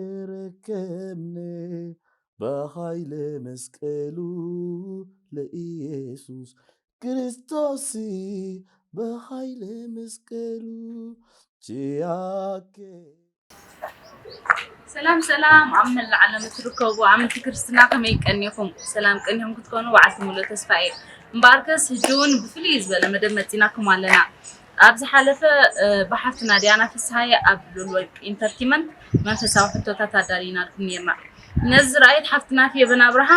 ተረከብነ ብሓይለ መስቀሉ ለኢየሱስ ክርስቶስ ብሓይለ መስቀሉ ችያኬ ሰላም ሰላም፣ ኣብ መላእ ዓለም እትርከቡ ኣመንቲ ክርስትና ከመይ ቀኒኹም? ሰላም ቀኒኹም ክትኮኑ በዓልቲ ሙሉእ ተስፋ እየ። እምበኣርከስ ሕጂ እውን ብፍልይ ዝበለ መደብ መፂናኩም ኣለና። ኣብ ዝሓለፈ እ፣ ብሓፍትና ዲያና ፍስሃየ ኣብ ሉል ወርቅ ኢንተርቲመንት መንፈሳዊ ሕቶታት ኣዳሊናልኩም ነርና። ነዚ ዝረኣየት ሓፍትና ፌበን ኣብርሃ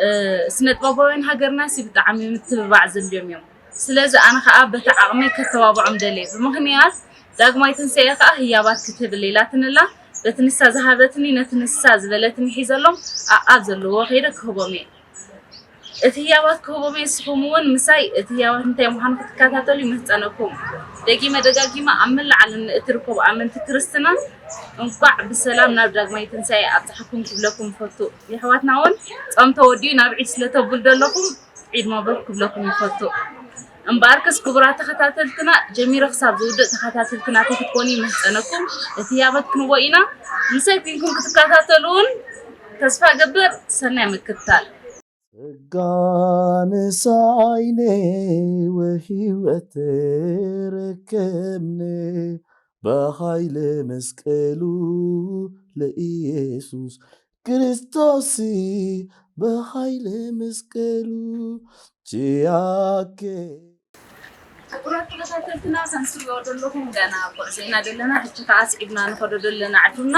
እ፣ ስነ ጥበባውያን ሃገርናሲ ብጣዕሚ ምትብባዕ ዘድልዮም እዮም። ስለዚ ኣነ ከዓ በቲ ዓቕመይ ከተባብዖም ደልየ ብምኽንያት ዳግማይ ትንሳኤ ከዓ ህያባት ክትህብለይ ኢላትንላ በቲ ንሳ ዝሃበትኒ ነቲ ንሳ ዝበለትኒ ሒዘሎም ኣኣብ ዘለዎ ከይደ ክህቦም እየ። እቲ ህያባት ክህቦም እየ። ንስኹም እውን ምሳይ እቲ ህያባት እንታይ ምዃኑ ክትከታተሉ ይምህፀነኩም። ደጊመ ደጋጊመ ኣብ መላእ ዓለም ንእትርከቡ ኣመንቲ ክርስትና እንኳዕ ብሰላም ናብ ዳግማይ ትንሳኤ ኣብፅሓኩም ክብለኩም ይፈቱ። የሕዋትና እውን ፆም ተወዲኡ ናብ ዒድ ስለተብሉ ዘለኹም ዒድ መብሩክ ክብለኩም ይፈቱ። እምበኣርከስ ክቡራት ተኸታተልትና ጀሚረ ክሳብ ዝውድእ ተኸታተልትና ተክትኮኑ ይምህፀነኩም። እቲ ህያባት ክንቦ ኢና ምሳይ ኩንኩም ክትከታተሉ እውን ተስፋ ገብር። ሰናይ ምክትታል። ጸጋ ነሳይነ ወህይወት ተረከብነ ብሓይለ መስቀሉ ለኢየሱስ ክርስቶስ ብሓይለ መስቀሉ ችያኬ ክቡራት ተኸታተልትና ከም ትሪኦ ዘለኹም ገና ጉዕዞ ኢና ዘለና። ሕጂ ከዓ ስዒብና ንኸዶ ዘለና ዕዱና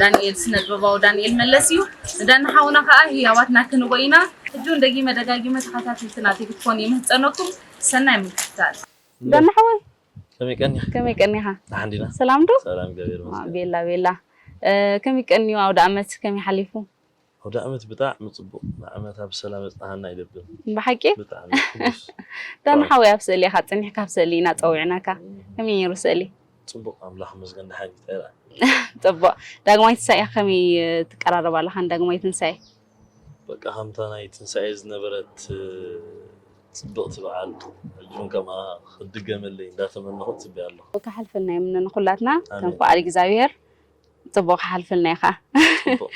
ዳንኤል ስነ ጥበባዊ ዳንኤል መለስ እዩ። ንዳኒ ሓውና ከዓ ህያዋትና ክንቦ ኢና። ሕጂ እውን ደጊመ ደጋጊመ ተኸታተልትና ክትኮኑ ይምህፀነኩም። ሰናይ ምክትታል። ዳኒ ሓወይ ከመይ ቀኒኻ? ከመይ ቀኒኻ? ደሓን ዲና? ሰላም ዶ? ሰላም እግዚኣብሔር ይመስገን። ቤላ ቤላ ከመይ ቀኒዩ ኣውደ ኣመት ከመይ ሓሊፉ? ኣውደ ኣመት ብጣዕሚ ፅቡቕ ንዓመታ ብሰላም የፅናሓና ይደብል። ብሓቂ ብጣዕሚ ሕጉስ። ዳኒ ሓወይ ኣብ ስእሊ ኢኻ ፅኒሕካ ኣብ ስእሊ ኢና ፀዊዕናካ። ከመይ ነይሩ ስእሊ? ፅቡቕ ኣምላኽ ይመስገን ደሓን እዩ። እንታይ ደኣ? ፅቡቕ። ዳግማይ ትንሳኤ ከመይ ትቀራረብ ኣለኻ ንዳግማይ ትንሳኤ? በቃ ከምታ ናይ ትንሳኤ ዝነበረት ፅብቕቲ በዓል ሕጂ እውን ከምኣ ክድገመለይ እንዳተመነኹ ፅበያ ኣለኹ። ክሓልፈልና የምነ ንኹላትና ከም ኣሜን። ፍቓድ እግዚኣብሔር ፅቡቕ ክሓልፈልና ኢኻ። ፅቡቕ።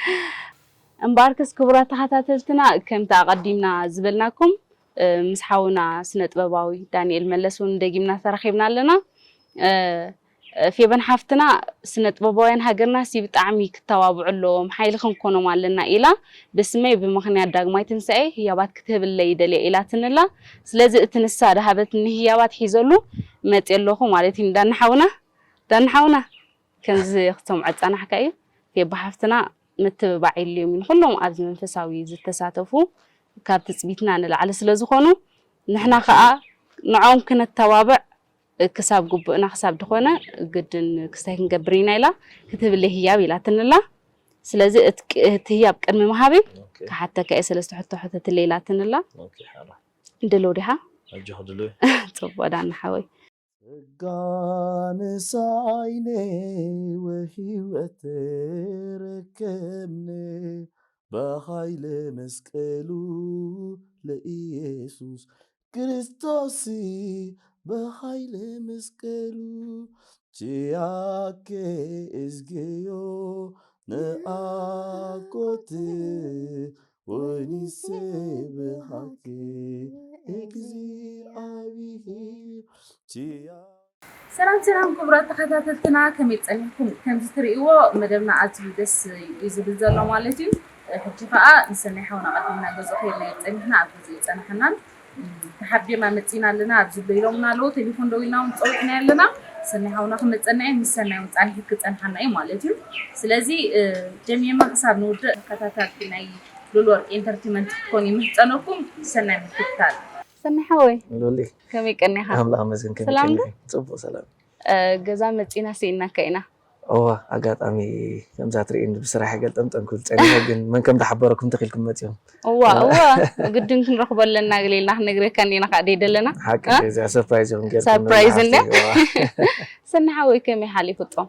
እምበኣርከስ ክቡራት ተኸታተልትና ከምቲ ኣቐዲምና ዝበልናኩም እ፣ ምስ ሓውና ስነ ጥበባዊ ዳንኤል መለስ እውን ደጊምና ተራኺብና ኣለና። እ፣ ፌበን ሓፍትና ስነ ጥበባውያን ሃገርና ሲ ብጣዕሚ ክተባብዑ ኣለዎም ሓይሊ ክንኮኖም ኣለና ኢላ ብስመይ ብምኽንያት ዳግማይ ትንሳኤ ህያባት ክትህብለይ ይደልየ ኢላትንላ። ስለዚ እቲ ንሳ ድሃበትኒ ህያባት ሒዘሉ መፅየ ኣለኹ ማለት እዩ። ዳኒ ሓውና ዳኒ ሓውና ከምዚ ክሰምዖ ዝፀናሕካ እዩ። ፌባ ሓፍትና ምትብባዕ የድልዮም እዩ ንኩሎም ኣብዚ መንፈሳዊ ዝተሳተፉ ካብ ትፅቢትና ንላዕሊ ስለ ዝኾኑ ንሕና ከዓ ንዖም ክነተባብዕ ክሳብ ግቡእና ክሳብ ድኾነ ግድን ክስታይ ክንገብር ኢና ኢላ ክትህብለይ ህያብ ኢላትንላ። ስለዚ እቲ ቅ- እቲ ህያብ ቅድሚ ምሃበይ ኦኬ። ክሓተካ እየ ሰለስተ ሕቶ ሕተትለይ ኢላትንላ። ኦኬ፣ ሓራ። ድልው ዲኻ? ሕጂ ክድልው እዩ። ፅቡቅ ዳኒ ሓወይ። ጸጋ ነሳይነ ወህይወት ተረከብነ ብሓይለ መስቀሉ ለኢየሱስ ክርስቶስ ብሓይለ መስቀሉ ችያኬ እዝግዮ ንኣኮት ወይኒ ስብሃኬ እግዚኣብሔር ችያ ሰላም ሰላም ክቡራት ተኸታተልትና ከመይ ጸኒሕኩም? ከምዚ ትርእይዎ መደብና ኣዝዩ ደስ እዩ ዝብል ዘሎ ማለት እዩ። ሕጂ ከዓ ንሰናይ ሓውና ቀዲምና ገዝኦ ከይድና ጸኒሕና ኣብ ገዝኦ ይጸናሕናን ተሓቢርና መጺና ኣለና ኣብ ዝብሎ ኢሎምና ኣለዉ። ቴሌፎን ደዊልና እውን ጸዊዕና ኣለና። ሰናይ ሓውና ክመጸና እዩ፣ ምስ ሰናይ እውን ጻኒሑ ክጸንሓና እዩ ማለት እዩ። ስለዚ እ፣ ጀሚርና ክሳብ ንውድእ ተኸታታልቲ ናይ ሉል ወርቅ ኢንተርቴመንት ክትኮኑ ይምህጸነኩም። ሰናይ ምክትታል። ሰናይ ሓወይ ሉሊ ከመይ ቀኒኻ? ኣምላኽ መስገን ከመይ ሰላም ዶ? ቀኒኺ? ጽቡቕ ሰላም። እ፣ ገዛ መጺና ስኢናካ ኢና። እዋ ኣጋጣሚ ከምዛ ትርእኒ ብስራሕ ይገልጠም ጠንኩል ጸኒሐ ግን መን ከም ዝሓበረኩም ተኺልኩም መጺኦም እዋ እዋ ግድን ክንረኽቦ ኣለና ገለ ኢልና ክንነግረካ እንዲና ከዓ ደይ ደለና ሓቂ እ? እዚኣ ሰርፕራይዝ እዮም ገይርኩም ሰርፕራይዝ ንብላዕቲ። እንድያ? እዋ። ሰኒ ሓወይ ከመይ ሓሊፉ ጾም?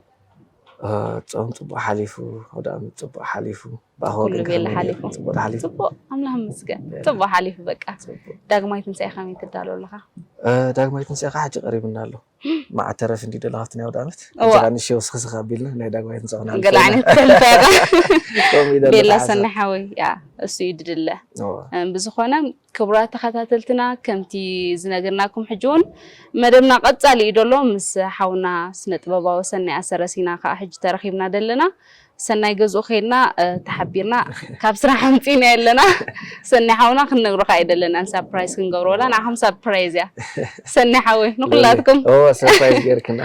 እ፣ ጾም ጽቡቕ ሓሊፉ ኣውደ ኣመት ጽቡቕ ሓሊፉ ብኣኸ ኩሉ ግን ቤላ ከመይ ሓሊፉ ጽቡቕ ሓሊፉ ጽቡቕ ኣምላኽ ምስገን ጽቡቕ ሓሊፉ በቃ ጽቡቕ ዳግማይ ትንሳኤ ከመይ ትዳሎ ኣለኻ? ዳግማይ ትንሳኤ ከዓ ሕጂ ቀሪብና ኣሎ። መዓት ተረፍ እንዲ ደሎ ካብቲ ናይ ኣውደ ዓመት እዋ። እዛ ንሽ ወስኽስኽ ኣቢልና ናይ ዳግማይ ትንሳኤ ክነሕልፎ ገለ ዓይነት ኢና። ተልፈ እያ ከምኡ ኢለ ቤላ ዝሓሰብ። ሰኒ ሓወይ ያ እሱ እዩ ድድለ እዋ። ብዝኾነ ክቡራት ተኸታተልትና ከምቲ ዝነገርናኩም ሕጂ እውን መደብና ቀጻሊ እዩ ደሎ ምስ ሓውና ስነ ጥበባዊ ሰናይ ኣሰረሲና ከዓ ሕጂ ተረኺብና ደለና ሰናይ ገዝኡ ከይድና ተሓቢርና ካብ ስራሕ ኣምፂና የለና ሰናይ ሓውና ክንነግሮ ከዓ ኣይደለናን ሳፕራይዝ ክንገብሮ ወላ ንዓኹም ሳፕራይዝ እያ ሰናይ ሓወይ ንኩላትኩም ሰርፕራይዝ ጌርክና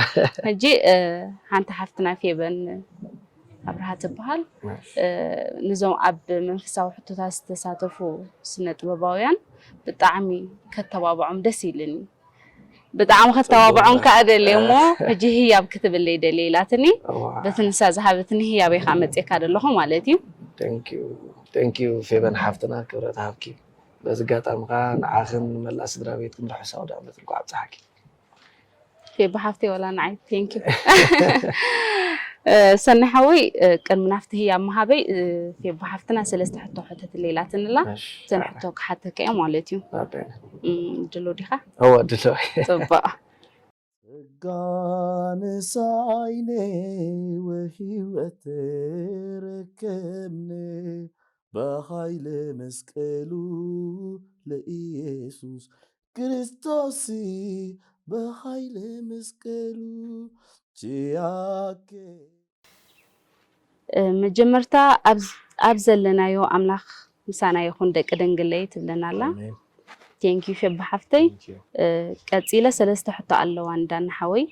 ሕጂ ሓንቲ ሓፍትና ፌበን ኣብርሃ ትበሃል። ነዞም ኣብ መንፈሳዊ ሕቶታት ዝተሳተፉ ስነ ጥበባውያን ብጣዕሚ ከተባብዖም ደስ ኢልኒ። ብጣዕሚ ከተባብዖም ከዓ ደልየ እሞ ሕጂ ህያብ ክትብለይ ደልየ ኢላትኒ። በቲ ንሳ ዝሃበትኒ ህያብ እየ ከዓ መፅየካ ዘለኹ ማለት እዩ። ቴንኪዩ ፌበን ሓፍትና ክብረት ሃብኪ። በዚ ኣጋጣሚ ከዓ ንዓኽን ንመላእ ስድራ ቤትክን ርሑስ ኣውደ ዓመት እንኳዕ ኣብፀሓኪ። ፌባ ሓፍተይ ወላ ንዓይ ቴንኪ ሰኒ ሓወይ ቅድሚ ናፍቲ ህያብ ምሃበይ ፌባ ሓፍትና ሰለስተ ሕቶ ሕተትለይ ኢላትንላ እተን ሕቶ ክሓተካ እየ ማለት እዩ ድሎ ዲኻ እወ ድሎ ፅቡቅ ጸጋ ንሳይነ ወህይወት ረከብነ በኃይለ መስቀሉ ለኢየሱስ ክርስቶስ በኃይለ መስቀሉ ችያኬ መጀመርታ ኣብ ዘለናዮ ኣምላኽ ምሳና ይኹን ደቂ ደንግለይ ትብለና ኣላ። ቴንኪዩ ፌባ ሓፍተይ። ቀጺለ ሰለስተ ሕቶ ኣለዋ ንዳኒ ሓወይ።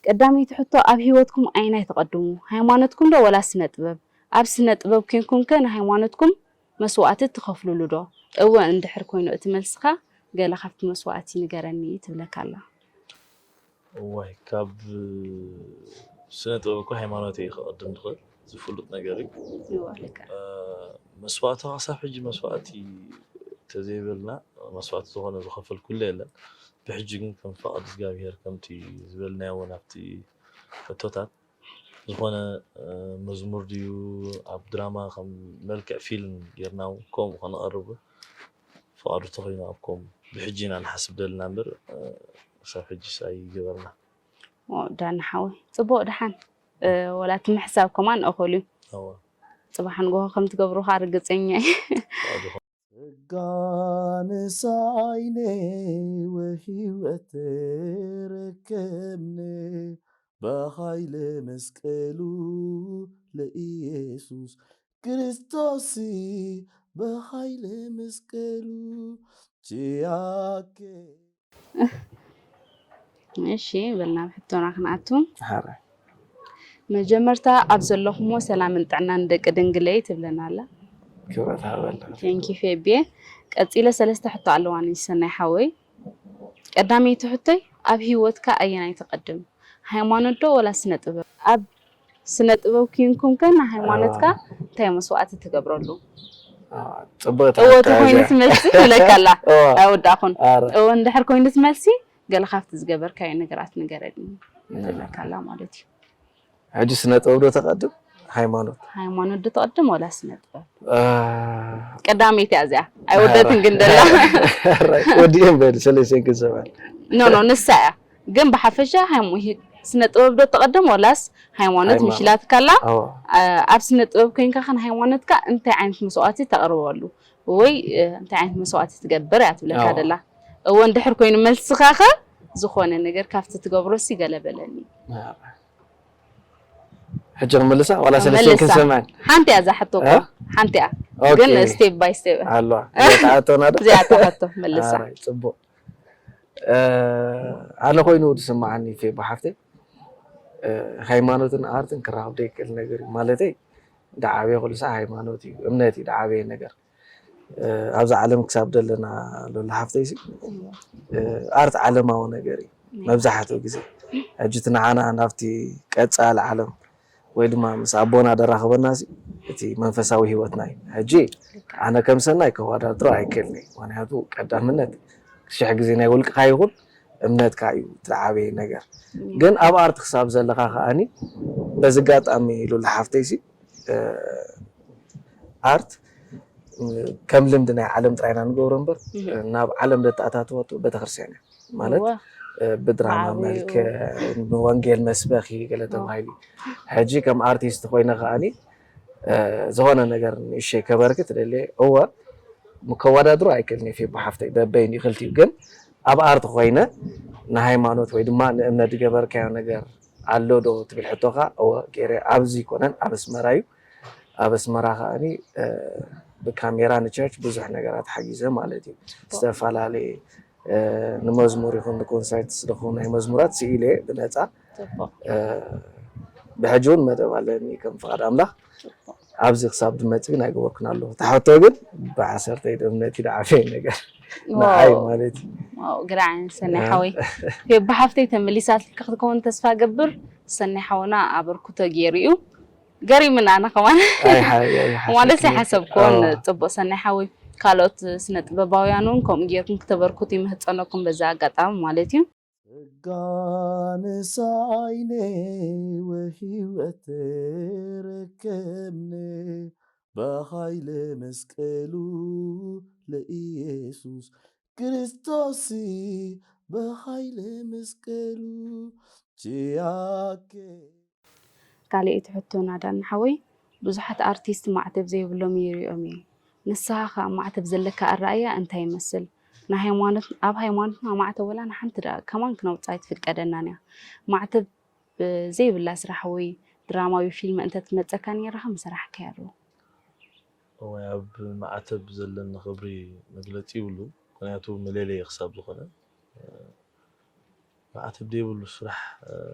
ቀዳመይቲ ሕቶ ኣብ ህይወትኩም ኣየናይ ትቐድሙ? ሃይማኖትኩም ዶ ወላ ስነ ጥበብ? ኣብ ስነ ጥበብ ኬንኩም ከ ንሃይማኖትኩም መስዋእቲ ትኸፍልሉ ዶ? እወ እንድሕር ኮይኑ እቲ መልስኻ ገለ ካብቲ መስዋእቲ ንገረኒ ትብለካ ኣላ። እዋይ ካብ ስነ ጥበብ እኮ ሃይማኖት እዩ ክቐድም ዝኽእል ዝፍሉጥ ነገር እዩ። ይዋለካ መስዋእቲ ክሳብ ሕጂ መስዋእቲ ተዘይበልና መስዋእቲ ዝኾነ ዝኸፈል ኩሉ የለን። ብሕጂ ግን ከም ፍቓድ እግዚኣብሄር ከምቲ ዝበልናዮ እውን ኣብቲ ሕቶታት ዝኾነ መዝሙር ድዩ ኣብ ድራማ ከም መልክዕ ፊልም ጌርና እውን ከምኡ ከነቐርብ ፍቓዱ ተኾይኑ ኣብ ከምኡ ብሕጂ ኢና ንሓስብ ደልና እምበር ክሳብ ሕጂስ ኣይገበርና። ዳኒ ሓወይ ጽቡቕ ደሓን ወላ እቲ ምሕሳብ ከማን እኹል እዩ። እወ። ጽባሕ ንጎሆ ከም ትገብሩ ከኣ ርግጸኛ እየ። ጸጋ ንሳይነ ወህይወት ረከብነ በኃይለ መስቀሉ ለኢየሱስ ክርስቶስ በኃይለ መስቀሉ ችያኬ እሺ በልና ኣብ ሕቶና ክንኣቱ። ሓራይ መጀመርታ ኣብ ዘለኹሞ ሰላምን ጥዕናን ደቂ ድንግለይ ትብለና ኣላ። ክብረት ሃበላ። ቴንኪ ፌብየ። ቀጺለ ሰለስተ ሕቶ ኣለዋኒ ሰናይ ሓወይ። ቀዳመይቲ ሕቶይ ኣብ ህይወትካ ኣየናይ ትቐድም? ሃይማኖት ዶ ወላ ስነ ጥበብ? ኣብ ስነ ጥበብ ኪንኩም ከ ንሃይማኖትካ እንታይ መስዋእቲ ትገብረሉ? ጽቡቅ እወ ተኮይኑ ትመልሲ ትብለካ ኣላ። እወ። ኣይወዳእኹን። ኣረ። እወ እንድሕር ኮይኑ ትመልሲ ገለ ካብቲ ዝገበርካዮ ነገራት ንገረኒ ትብለካ ኣላ ማለት እዩ። ሕጂ ስነ ጥበብ ዶ ተቐድም ሃይማኖት? ሃይማኖት ዶ ተቐድም ወላ ስነ ጥበብ? አ፣ ቀዳመይቲ እያ እዚኣ ኣይወደትን ግን ደላ ወዲኦም በል ሰለስቴን ክንሰማል ኖ ኖ ንሳ እያ ግን ብሓፈሻ ሃይሞ- ሂ- ስነ ጥበብ ዶ ተቐድም ወላስ ሃይማኖት ሃይማኖት። ምሽላትካ ኣላ ኣዎ አ- ኣብ ስነ ጥበብ ኮይንካ ከን ሃይማኖትካ እንታይ ዓይነት መስዋእቲ ተቕርበሉ ወይ እ፣ እንታይ ዓይነት መስዋእቲ ትገብር እያ ትብለካ ኣዎ። ደላ እወ እንድሕር ኮይኑ መልስኻኸ ዝኾነ ነገር ካብቲ ትገብሮ ሲ ገለ በለኒ ሕጂ ክምልሳ ዋላ ሰለስተ መልሳ። ክንሰማን ሓንቲ እያ እዛ ሕቶ እኮ እ? ሓንቲ እያ ኦኬ። ግን ስቴፕ ባይ ስቴፕ ኣሎ እዚኣተና ዶ እዚኣ እታ ሕቶ መልሳ ኣራይ፣ ጽቡቅ እ፣ ኣነ ኮይኑ ዝስማዓኒ ፌቦ ሓፍተይ እ፣ ሃይማኖትን ኣርትን ክራኸብ ዘይክእል ነገር እዩ ማለተይ ደዓበየ ኩሉ ሳዕ ሃይማኖት እዩ እምነት እዩ ደዓበየ ነገር እ፣ ኣብዛ ዓለም ክሳብ ዘለና ሎላ ሓፍተይ ሲ እ፣ ኣርት ዓለማዊ ነገር እዩ መብዛሕትኡ ግዜ ሕጂ እቲ ንዓና ናብቲ ቀጻሊ ዓለም ወይ ድማ ምስ ኣቦና ደራኸበና ሲ እቲ መንፈሳዊ ህይወትና እዩ ሕጂ ኣነ ከም ሰናይ ከዋዳድሮ ኣይክእልኒ ምክንያቱ ቀዳምነት ሽሕ ግዜ ናይ ውልቅኻ ይኹን እምነትካ እዩ እቲ ዓበየ ነገር ግን ኣብ ኣርት ክሳብ ዘለኻ ከኣኒ በዚ ኣጋጣሚ ሉላ ሓፍተይ ሲ እ፣ ኣርት እ፣ ከም ልምዲ ናይ ዓለም ጥራይና ንገብሮ እምበር ናብ ዓለም ደተኣታተወቶ ቤተክርስትያን እያ ማለት እወ። እ፣ ብድራማ ብዓቢኡ። መልክዕ ንወንጌል መስበኺ ገለ እወ። ተባሂሉ። ሕጂ ከም ኣርቲስት ኮይነ ከኣኒ እ፣ ዝኾነ ነገር ንእሸይ ከበርክት ደልየ እወ ከወዳድሮ ኣይክእልን እየ ፌቦ ሓፍተይ በበይን ይኽልትዩ ግን ኣብ ኣርት ኮይነ ንሃይማኖት ወይ ድማ ንእምነት ዝገበርካዮ ነገር ኣሎ ዶ ትብል ሕቶኻ እወ ገይረ ኣብዚ ይኮነን ኣብ ኣስመራ እዩ ኣብ ኣስመራ ከኣኒ እ፣ ብካሜራ ንቸርች ብዙሕ ነገራት ሓጊዘ ማለት እዩ ዝተፈላለየ እ፣ ንመዝሙር ይኹን ንኮንሰርት ዝኹን ናይ መዝሙራት ስኢለ ብነፃ ጽቡቕ እ፣ ብሕጂ እውን መደብ ኣለኒ ከም ፍቓድ ኣምላኽ ኣብዚ ክሳብ ድመፅ ግን ኣይገበርኩን ኣለኹ ተሓቶ ግን ብዓሰርተይ እምነት እዩ ንዓፈይ ነገር ንዓይ ዋው ማለት እዩ ዋው ግራዕን ሰናይ እ፣ ሓወይ ፌባ ሓፍተይ ተመሊሳትልካ ክትከውን ተስፋ ገብር ሰናይ ሓውና ኣበርክቶ ገይሩ እዩ ገሪምና ኣነ ከማን ኣይሓ- ኣይሓ- ማለት ኣይሓ- ኣይሓሰብኩን እ፣ ጽቡቅ ሰናይ ሓወይ ካልኦት ስነ ጥበባውያን እውን ከምኡ ጌርኩም ክተበርክቱ ይምህጸነኩም በዛ ኣጋጣሚ ማለት እዩ ጸጋ ንሳይነ ወህይወት ተረከብነ በኃይለ መስቀሉ ለኢየሱስ ክርስቶስ በኃይለ መስቀሉ ችያኬ ካልኣይቲ ሕቶና ዳኒ ሓወይ ብዙሓት ኣርቲስት ማዕተብ ዘይብሎም ይሪኦም እየ ንስኻ ከ ኣብ ማዕተብ ዘለካ ኣረኣእያ እንታይ ይመስል ናይ ሃይማኖት ኣብ ሃይማኖትና ማዕተብ ወላ ንሓንቲ ደኣ ከማን ክነውፅኣ ኣይትፍቀደናን እያ ማዕተብ ዘይብላ ስራሕ ወይ ድራማዊ ፊልም እንተትመፀካ ነይራ ከም ሰራሕካያ ዶ ወይ ኣብ ማዕተብ ዘለኒ ክብሪ መግለፂ ይብሉ ምክንያቱ መለለይ ክሳብ ዝኾነ ማዕተብ ዘይብሉ ስራሕ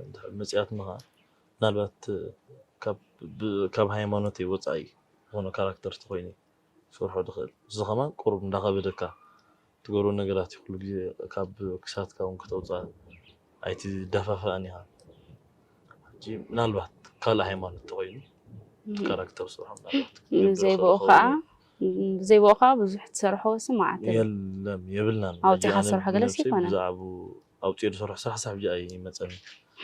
እንድሕር መፅያትና ከዓ ምናልባት ካብ ሃይማኖተይ ወፃኢ ዝኾነ ካራክተር ተኮይነ ክሰርሖ ዝኽእል እዚ ከማን ቁሩብ እንዳኸበደካ ትገብሮ ነገራት እዩ ኩሉ ግዜ ካብ ክሳትካ እውን ከተውፅኣ ኣይትደፋፈኣን ኢኻ ሕጂ ምናልባት ካልእ ሃይማኖት ተኮይኑ እቲ ካራክተር ዝሰርሖ ምናልባት ክገብር ዘይብኡ ይኽእል ከዓ ይኸውን። ዘይብኡ ከዓ ብዙሕ ትሰርሖ ስማዓት የለም የብልናን ኣውፂኻ ሕጂ ኣነ ትሰርሖ ገለሲ ብነብሰይ ይኮነ ብዛዕባኡ ኣውፅኤ ዝሰርሖ ስራሕ ሳብ ሕጂ ኣይመፀኒ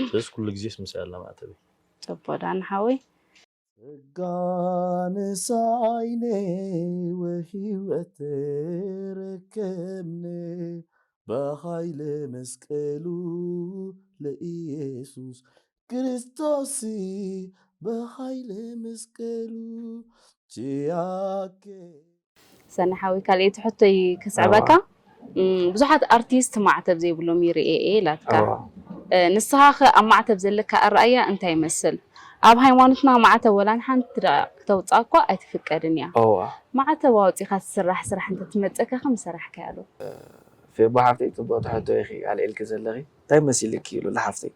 ስለዚ ኩሉ ግዜ ምስ ያላ ማዕተበይ ፅቡቅ ዳኒ ሓወይ ጸጋ ንሳይነ ወህይወት ተረከብነ በኃይለ መስቀሉ ለኢየሱስ ክርስቶስ በኃይለ መስቀሉ ችያኬ ሰኒ ሓወይ ካልኣይቲ ሕቶይ ክስዕበካ እም፣ ብዙሓት ኣርቲስት ማዕተብ ዘይብሎም ይርኤ እየ ኢላትካ ኣዋ እ፣ ንስኻ ኸ ኣብ ማዕተብ ዘለካ ኣረኣያ እንታይ ይመስል ኣብ ሃይማኖትና ማዕተብ ወላ ንሓንቲ ደኣ ክተውፅኣ እኳ ኣይትፍቀድን እያ ኣዋ ማዕተብ ኣውፂኻ ትስራሕ ስራሕ እንተትመፀካ ከም ሰራሕካያ ዶ ፌቦ ሓፍተይ ፅቡቅ ትሕቶ ኢኺ ኣልዒልኪ ዘለኺ እንታይ መሲልኪ ይብሉ ሓፍተይ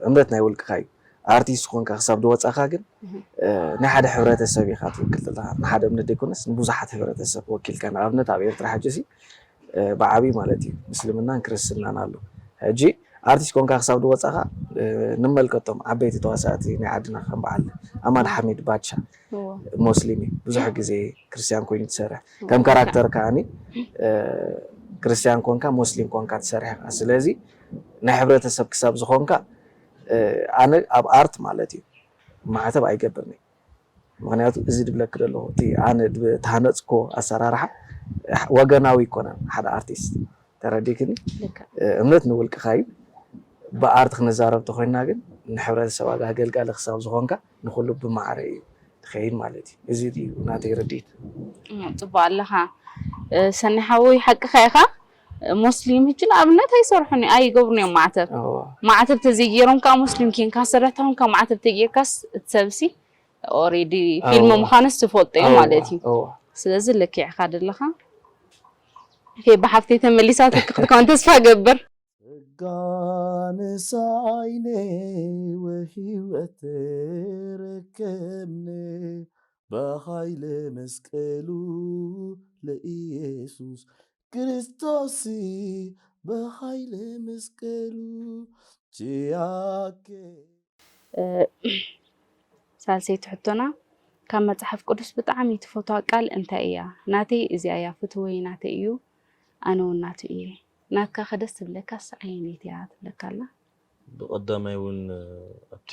እምነት ናይ ውልቅኻ እዩ ኣርቲስት ኮንካ ክሳብ ዝወፃኻ ግን ናይ ሓደ ሕብረተሰብ ኢኻ ትውክል ዘለኻ ንሓደ እምነት ዘይኮነስ ንብዙሓት ሕብረተሰብ ወኪልካ ንኣብነት ኣብ ኤርትራ ሕጂ ሲ ብዓብይ ማለት እዩ ምስልምናን ክርስትናን ኣሎ ሕጂ ኣርቲስት ኮንካ ክሳብ ዝወፃኻ ንመልከቶም ዓበይቲ ተዋሳእቲ ናይ ዓድና ከም በዓል ኣማን ሓሚድ ባቻ ሞስሊም እዩ ብዙሕ ግዜ ክርስትያን ኮይኑ ትሰርሕ ከም ካራክተር ከዓኒ ክርስትያን ኮንካ ሞስሊም ኮንካ ትሰርሕ ኢኻ ስለዚ ናይ ሕብረተሰብ ክሳብ ዝኾንካ ኣነ ኣብ ኣርት ማለት እዩ ማዕተብ ኣይገብርን እዩ ምክንያቱ እዚ ድብለክ ደለኹ እቲ ኣነ ተሃነፅኮ ኣሰራርሓ ወገናዊ ይኮነን ሓደ ኣርቲስት ተረዲክኒ እምነት ንውልቅኻ እዩ ብኣርት ክንዛረብ ተኮይና ግን ንሕብረተሰብ ኣገልጋሊ ክሳብ ዝኾንካ ንኩሉ ብማዕረ እዩ ትኸይድ ማለት እዩ እዚ እዩ ናተይ ርዲት ፅቡቅ ኣለኻ ሰኒ ሓወይ ሓቅኻ ኢኻ ሞስሊም ሕጂ ንኣብነት ኣይሰርሑን ኣይገብሩን እዮም ማዕተብ ማዕተብ ተዘይገይሮም ከዓ ሞስሊም ኬንካ ሰረሕታ ኮንካ ማዕተብ ተጌርካስ እቲ ሰብሲ ኦሬዲ ፊልም ምዃንስ ትፈልጦ እዩ ማለት እዩ ስለዚ ልክዕካ ደለኻ ፌባ ሓፍተይ ተመሊሳትልክ ክትከውን ተስፋ ገብር ጸጋ ንሳይነ ወህይወት ተረከብነ በኃይለ መስቀሉ ለኢየሱስ ክርስቶስ በኃይለ መስቀሉ ችያኬ ሳልሰይቲ ሕቶና ካብ መፅሓፍ ቅዱስ ብጣዕሚ ትፈትዋ ቃል እንታይ እያ? ናተይ እዚኣ እያ ፍትወይ ናተይ እዩ ኣነ እውን ናቱ እየ። ናትካ ከ ደስ ትብለካስ ኣየነይቲ እያ ትብለካ ኣላ? ብቐዳማይ እውን ኣብቲ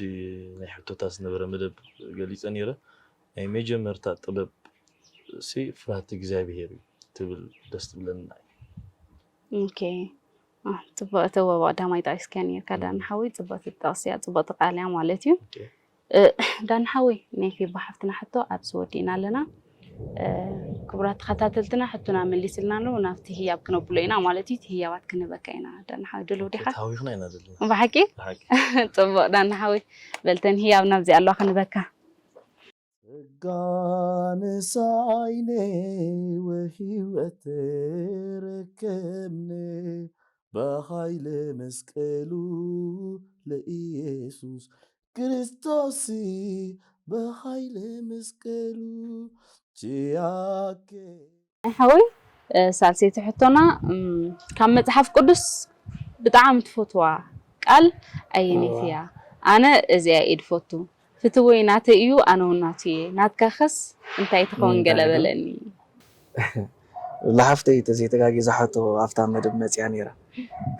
ናይ ሕቶታት ዝነበረ መደብ ገሊፀ ነይረ። ናይ መጀመርታ ጥበብ ሲ ፍርሃት እግዚኣብሄር እዩ ትብል ደስ ትብለኒ ንዓይ። ኦኬ ጽቡቅ ተወባ ቀዳማይ ጠቂስካ ነርካ ዳና ሓወይ፣ ጽቡቅ ጥቅሲ እያ፣ ጽቡቅ ቃል እያ ማለት እዩ። ዳና ሓወይ፣ ናይ ፌባ ሓፍትና ሕቶ ኣብዚ ወዲእና ኣለና። ክቡራት ተኸታተልትና ሕቶና መሊስልና ኣሎ፣ ናብቲ ህያብ ክነብሎ ኢና ማለት እዩ። እቲ ህያባት ክንህበካ ኢና። ዳና ሓወይ ድልው ዲኻ? ተሃዊኽና ኢና ዘለና። ብሓቂ? ብሓቂ። ጽቡቅ ዳና ሓወይ፣ በልተን ህያብ ናብዚ ኣለዋ ክንህበካ። ጸጋ ንሳይነ ወህይወት ተረከብነ በኃይለ መስቀሉ ለኢየሱስ ክርስቶስ በኃይለ መስቀሉ ችያኬ። ናይ ሓወይ ሳልሰይቲ ሕቶና፣ ካብ መጽሓፍ ቅዱስ ብጣዕሚ ትፈትዋ ቃል ኣየነይቲ እያ? ኣነ እዚኣ እየ ድፈቱ። ፍትወይ ናተይ እዩ፣ ኣነ እውን ናቱ እየ። ናትካኸስ እንታይ ትኸውን? ገለ በለኒ። ላሓፍተይ ተዘይተጋጊ ዝሓቶ ኣብታ መደብ መጽያ ነይራ።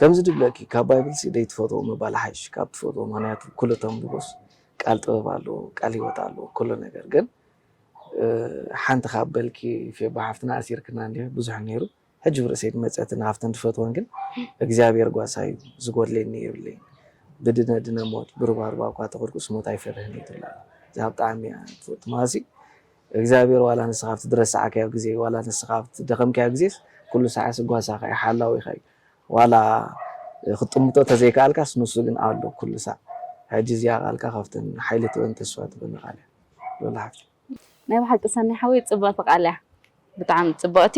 ከምዚ ድብለኪ ካብ ባይብል ሲ ደይትፈትዎ ምባል ሓይሽ ካብ ትፈትዎ፣ ምክንያቱ ኩሉ ተንብቦስ ቃል ጥበብ ኣለዎ፣ ቃል ህይወት ኣለዎ፣ ኩሉ ነገር። ግን ሓንቲ ካብ በልኪ ፌባ ሓፍትና ኣሲርክና እንዲሁ ብዙሕ ነይሩ። ሕጂ ብርእሰይ ድመጸትን ሃፍተን ድፈትወን ግን እግዚኣብሔር ጓሳ እዩ፣ ዝጎድለኒ የብለይ። ብድነ ድነ ሞት ብሩባሩባ እኳ ተኾድኩስ ሞት ኣይፈርህን እዩ ትብላ። እዛ ብጣዕሚ እያ ትፈቱ። ማሲ እግዚኣብሔር ዋላ ንስኻ ኣብቲ ድረስዓካዮ ግዜ ዋላ ንስኻ ኣብቲ ደኸምካዮ ግዜስ ኩሉ ሰዓስ ጓሳኻ እዩ፣ ሓላዊኻ እዩ። ዋላ ክትጥምቶ ተዘይከኣልካስ ንሱ ግን ኣሎ ኩሉ ሳዕ። ሕጂ እዚኣ ቃልካ ካብተን ሓይሊ ትበን ተስፋ ትበን ቃል እያ። ሎላ ሓፍቲ ናይ ብሓቂ ሰኒ ሓወይ ጽብቕቲ ቃል እያ። ብጣዕሚ ጽብቕቲ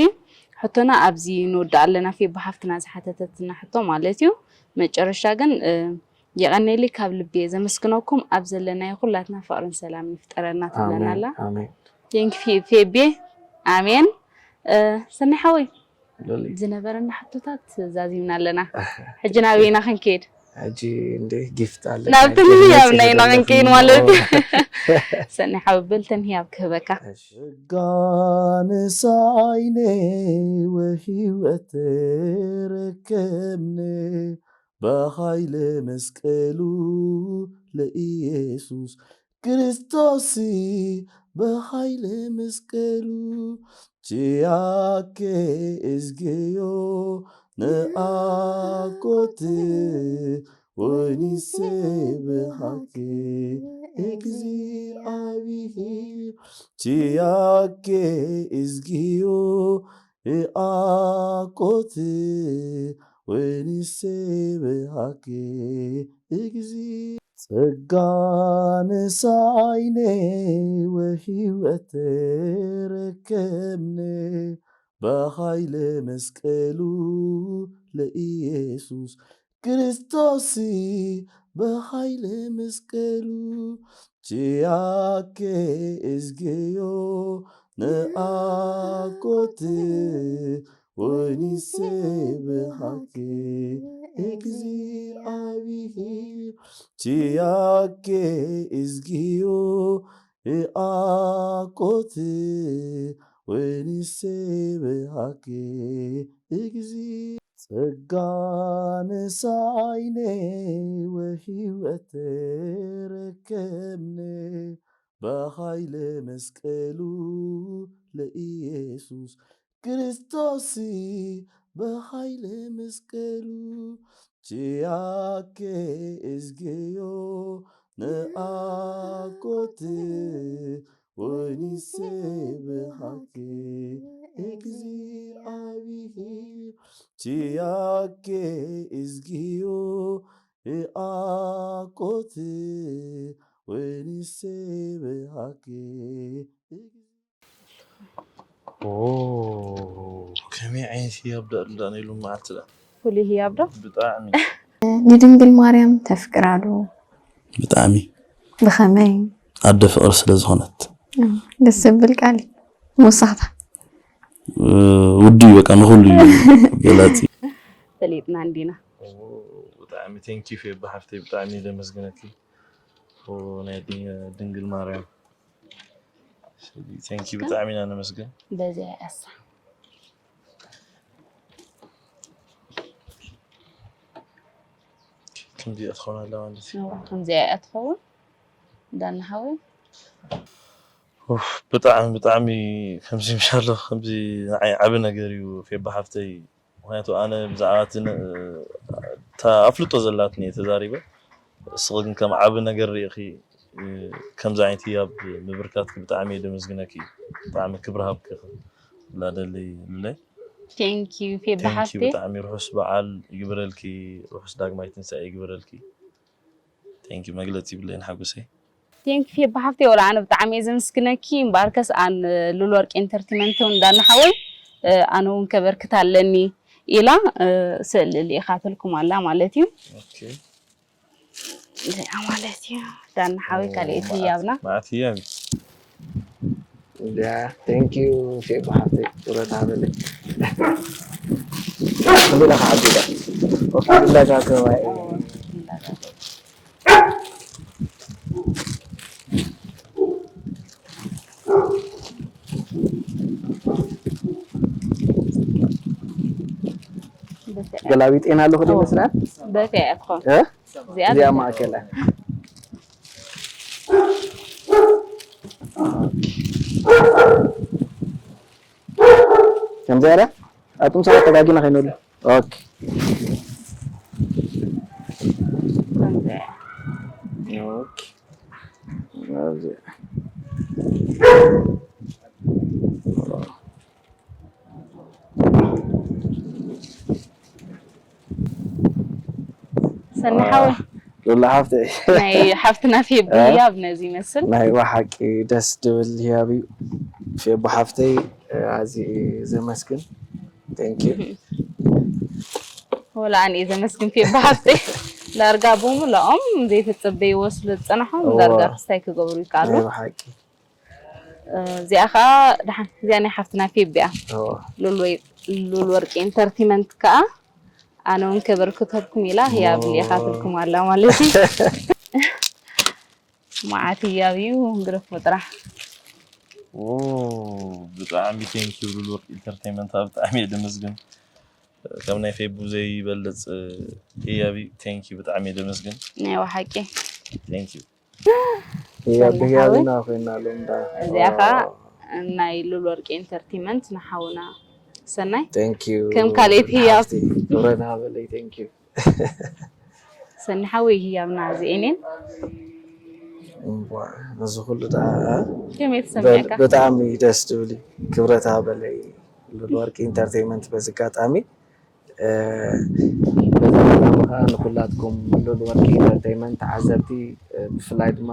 ሕቶና ኣብዚ ንወድእ ኣለና። ፌባ ሓፍትና ዝሓተተትና ሕቶ ማለት እዩ። መጨረሻ ግን የቐኔሊ ካብ ልቢ እየ ዘመስግነኩም ኣብ ዘለናዮ ኩላትና ፍቕርን ሰላምን ይፍጠረልና ትብለና ኣላ። ኣሜን። Thank you ፌቤ። ኣሜን። ሰኒ ሓወይ ዝነበረና ሕቶታት ዛዚምና ኣለና። ሕጂ ናበይና ክንከይድ? ሕጂ እንደ ጊፍት ኣለ ናብቲ ህያብ ናይና ክንከይድ ማለት እዩ። ሰኒ ሓወይ በልተን ህያብ ክህበካ። ጸጋ ንሳይነ ወህይወት ተረከብነ በኃይለ መስቀሉ ለኢየሱስ ክርስቶስ በኃይለ መስቀሉ ችያኬ እዝግዮ ንአኮት ወኒሴ ብሃኬ እግዚአብሔር ችያኬ እዝግዮ ንአኮት ወኒሴ ብሃኬ እግዚ ጸጋ ንሳይነ ወህይወት ተረከብነ በኃይለ መስቀሉ ለኢየሱስ ክርስቶስ በኃይለ መስቀሉ ችያኬ እዝግዮ ንአኮት ወኒሴ ብሃኬ እግዚአብሔር ችያኬ እዝግዮ ንአኮት ወኒሴ ብሃኬ እግዚ ጸጋ ንሳይነ ወህይወት ተረከብነ በኃይለ መስቀሉ ለኢየሱስ ክርስቶስ በኃይለ መስቀሉ ችያኬ እዝግዮ ንአኮት ወኒሴ ብሃኬ እግዚአብሔር ችያኬ እዝግዮ ንአኮት ወኒሴ ብሃኬ ኦ፣ ከመይ ዓይነት ህያብ ደኣ ኣሎ ደኣ ኢሉ መዓልቲ ደኣ። ፍሉይ ህያብ ዶ? ብጣዕሚ። ንድንግል ማርያም ተፍቅራ ዶ? ብጣዕሚ። ብኸመይ? ኣደ ፍቕሪ ስለ ዝኾነት። እም፣ ደስ ዘብል ቃል እዩ። መወሰኽታ? እ፣ ውዲ እዩ፣ በቃ ንኹሉ እዩ ገላጺ። ፈሊጥና እንዲና። ኦ፣ ብጣዕሚ ቴንኪዩ ፌባ ሓፍተይ፣ ብጣዕሚ ደመስግነኪ። ኦ፣ ናይ ድን-፣ ድንግል ማርያም። ቴንኪ ብጣዕሚ ኢና ነመስግን። በዚኣ እያ እሳ። ከምዚኣ ትኸውን ኣላ ማለት እዩ። እዋ፣ ከምዚኣ እያ ትኸውን። እንዳና ሓወይ። ኡፍ፣ ብጣዕሚ፣ ብጣዕሚ ከምዚ ምሻሎ፣ ከምዚ ንዓይ ዓቢ ነገር እዩ ፌባ ሓፍተይ። ምክንያቱ ኣነ ብዛዕባ እቲ ን- እታ ኣፍልጦ ዘላትኒ እየ ተዛሪበ። እስኺ ግን ከም ዓቢ ነገር ርኢኺ፣ እ፣ ከምዚ ዓይነት ህያብ ምብርካትኪ ብጣዕሚ እየ ደመስግነኪ። ብጣዕሚ ክብሪ ሃብኪ ክብላ ደሊ ሉለይ። Thank you ፌቢ Thank you፣ ሓፍቴ። ብጣዕሚ ርሑስ በዓል ይግበረልኪ፣ ርሑስ ዳግማይ ትንሳኤ ይግበረልኪ። Thank you፣ መግለጺ ይብለይን ሓጎሰይ። Thank you ፌቢ ሓፍቴ፣ ወላ ኣነ ብጣዕሚ እየ ዘመስግነኪ። እምበኣርከስ ኣን ሉል ወርቂ ኢንተርቴመንት እውን እንዳናሓወይ፣ እ፣ ኣነ እውን ከበርክት ኣለኒ ኢላ፣ እ፣ ስእሊ ልኢኻትልኩም ኣላ ማለት እዩ። ኦኬ። እዚኣ ማለት እዩ። ዳና ሓወይ ካልኤት ህያብና። መዓት ህያብ እዩ። ያ፣ thank you ፌቢ ሓፍተይ፣ ክብረት ሃበለይ። እንዴላ ከዓቢዳ። ኦኬ፣ ብላጋ ከባይ። ገላቢጤና ኣለኹ ዶ ይመስላል? በቲ እያ ትኾን። እ? እዚኣ እዚኣ በቲ። ማእከላ። ከምዚ ኣረ ኣቱም ሰባት ተጋጊና ከይንብሉ። ኦኬ። ኦኬ። ኣብዚ። ሰኒ ሓወይ ሉላ ሓፍተይ። ናይ ሓፍትና ፌቢ እ? ህያብ ነዚ ይመስል። ናይ ብሓቂ ደስ ድብል ህያብ እዩ። ፌቢ ሓፍተይ ኣዝየ ዘመስግን። Thank you። ወላ ኣነ እየ ዘመስግን ፌቢ ሓፍተይ። ዳርጋ ብምልኦም ዘይተጸበይዎ ስለ ዝጸናሖም እዋ። ዳርጋ ክስታይ ክገብሩ ይከኣሉ። ናይ ብሓቂ። እዚኣ ከዓ ደሓን እዚኣ ናይ ሓፍትና ፌቢ እያ። እዋ። ሉል ወይ- ሉል ወርቂ ኢንተርቴመንት ከዓ ኣነ እውን ከበርክተልኩም ኢላ ህያብ ልኢኻትልኩም ኣላ ማለት እዩ። መዓት ህያብ እዩ ግረፎ ጥራሕ። ኦ፣ ብጣዕሚ thank you ሉል ወርቂ ኢንተርቴመንት፣ ብጣዕሚ እየ ደመስግን። ከም ናይ ፌቡ ዘይበልጽ ህያብ እዩ። Thank you፣ ብጣዕሚ እየ ደመስግን። ናይ ብሓቂ Thank you። ህያብ ሰኒ ህያብ ሓወይ። ኢና ኮይና ሎምዳ። እዚኣ ከዓ ናይ ሉል ወርቂ ኢንተርቴመንት ንሓውና ሰናይ Thank you። ከም ካልኦት ህያብ። ሓፍቲ፣ ክብረት ሃበለይ። Thank you። ሰኒ ሓወይ ህያብና እዚኤን እየን። እምቧ፣ ነዚ ኩሉ ደኣ ከመይ ተሰሚዕካ? ብጣዕሚ ደስ ትብል እዩ። ክብረት ሃበለይ ሉል ወርቂ ኢንተርቴይመንት። በዚ ኣጋጣሚ እ፣ በዚ ኣጋጣሚ ከዓ ንኩላትኩም ሉል ወርቂ ኢንተርቴይመንት ተዓዘብቲ፣ እ፣ ብፍላይ ድማ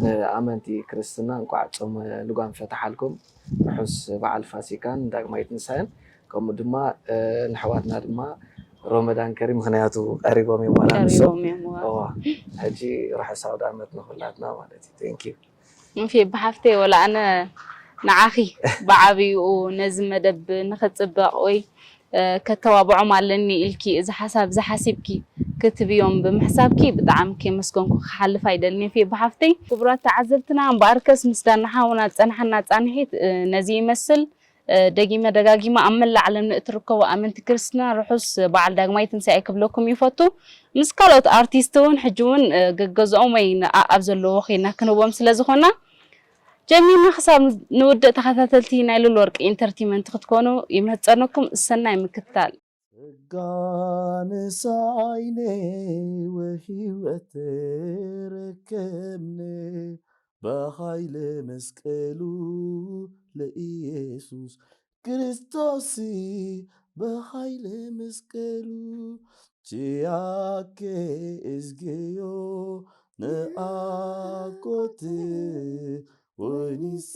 ንኣመንቲ ክርስትና እንኳዕ ጾመ ልጓም ፈተሓልኩም። ርሑስ በዓል ፋሲካን ዳግማይ ትንሳኤን። ከምኡ ድማ፣ እ፣ ንኣሕዋትና ድማ ሮመዳን ከሪም፣ ምኽንያቱ ቀሪቦም እዮም ማለት ንሶም። ቀሪቦም እዮም፣ ዋው። እዋ፣ ሕጂ ርሑስ ኣውደ ኣመት ንኹላትና ማለት እዩ። Thank you። ፌቢ ሓፍተይ፣ ወላ ኣነ ንዓኺ ብዓብይኡ ነዚ መደብ ንኽጽበቕ ወይ፣ እ፣ ከተባብዖም ኣለኒ ኢልኪ እዚ ሓሳብ እዚ ሓሲብኪ ክትብዮም ብምሕሳብኪ ብጣዕሚ ከመስገንኩ ክሓልፍ ኣይደልን እየ ፌቢ ሓፍተይ። ክቡራት ተዓዘብትና፣ እምበኣርከስ ምስ ዳና ሓውና ዝጸናሓና ጻንሒት፣ እ፣ ነዚ ይመስል። እ፣ ደጊመ ደጋጊመ ኣብ መላእ ዓለም ንእትርከቡ ኣመንቲ ክርስትና ርሑስ በዓል ዳግማይ ትንሳኤ ክብለኩም ይፈቱ። ምስ ካልኦት ኣርቲስት እውን ሕጂ እውን፣ እ፣ ገገዝኦም ወይ ንኣ-፣ ኣብ ዘለዎ ኬድና ክንህቦም ስለ ዝኾና፣ ጀሚርና ክሳብ ንውድእ ተኸታተልቲ ናይ ሉል ወርቂ ኢንተርቴይመንት ክትኮኑ ይምህጸነኩም። ሰናይ ምክትታል። ጸጋ ንሳይነ ወህይወት ተረከብነ በኃይለ መስቀሉ ለኢየሱስ ክርስቶስ በኃይለ መስቀሉ ችያኬ እዝግዮ ንኣኮት ወኒሰ